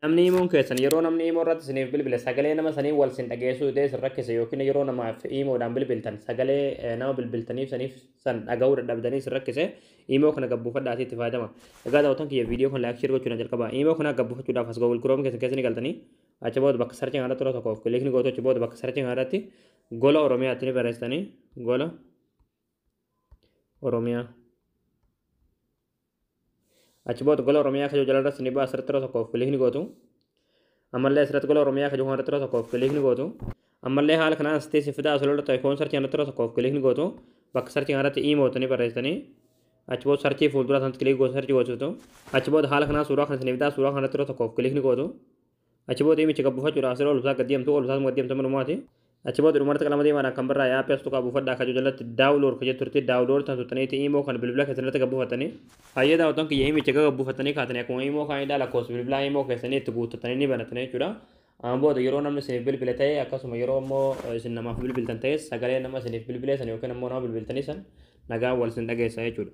Namni imoon keessan yeroo namni imoo irratti isiniif bilbile sagalee nama sanii wal sin dhageessuu ta'e isin rakkise, yookiin yeroo namaaf imoodhaan bilbiltan sagalee nama bilbiltaniif saniif san dhaga'uu dadhabdanii isin rakkise, imoo kana gabbuufadhaatii itti fayyadama. Egaa daawwattoon kiyya, viidiyoo kana like, share gochuudhaan jalqaba. Imoo kana gabbuufachuudhaaf as Google Chrome keessan keessa ni galtanii, achi booda bakka searchii kanarratti yeroo tokkoof click ni gootu. Achi booda bakka searchii kanarratti Gola Oromiyaatti ni barreessitanii, Gola Oromiyaa. Achi booda Gola Oromiyaa kajoo jala irratti ni ba'a, asirratti yeroo tokkoof click ni gootu. Ammallee asirratti Gola Oromiyaa kajoo kanarratti yeroo tokkoof click ni gootu. Ammallee haala kanaan asitti si fidaa, asirratti ta'e searchii kanarratti yeroo tokkoof click ni gootu. Bakka searchii kanarratti imoo ni barreessitanii, achi booda searchii fuuldura sanatti click gootu, searchii gochuutu. Achi booda haala kanaan suuraa kana isiniif fidaa, suuraa kanarratti yeroo tokkoof click ni gootu. Achi booda imicha gabbuufachuudhaaf asirra ol gad deemtu, ol gad deemtu malumaati. Achi booda dhumarratti qalama diimaadhaan kan barraa'e aappii as tuqaa buufadhaa kajoo jalatti download ka jettu turte, download tan tuttaniiti imoo kan bilbila keessan irratti gabbuufatanii. Hayyee daawwattoon kiyya, imicha gabbuufatanii kaatanii akkuma imoo kaanidhaa lakkoofsa bilbilaa imoo keessanii itti guuttatanii ni banatanii jechuudha. Amma booda yeroo namni isiniif bilbile ta'e, akkasuma yeroo immoo isin namaaf bilbiltan ta'e, sagalee nama isiniif bilbilee san yookiin immoo nama bilbiltanii san nagaan wal isin dhageessa jechuudha.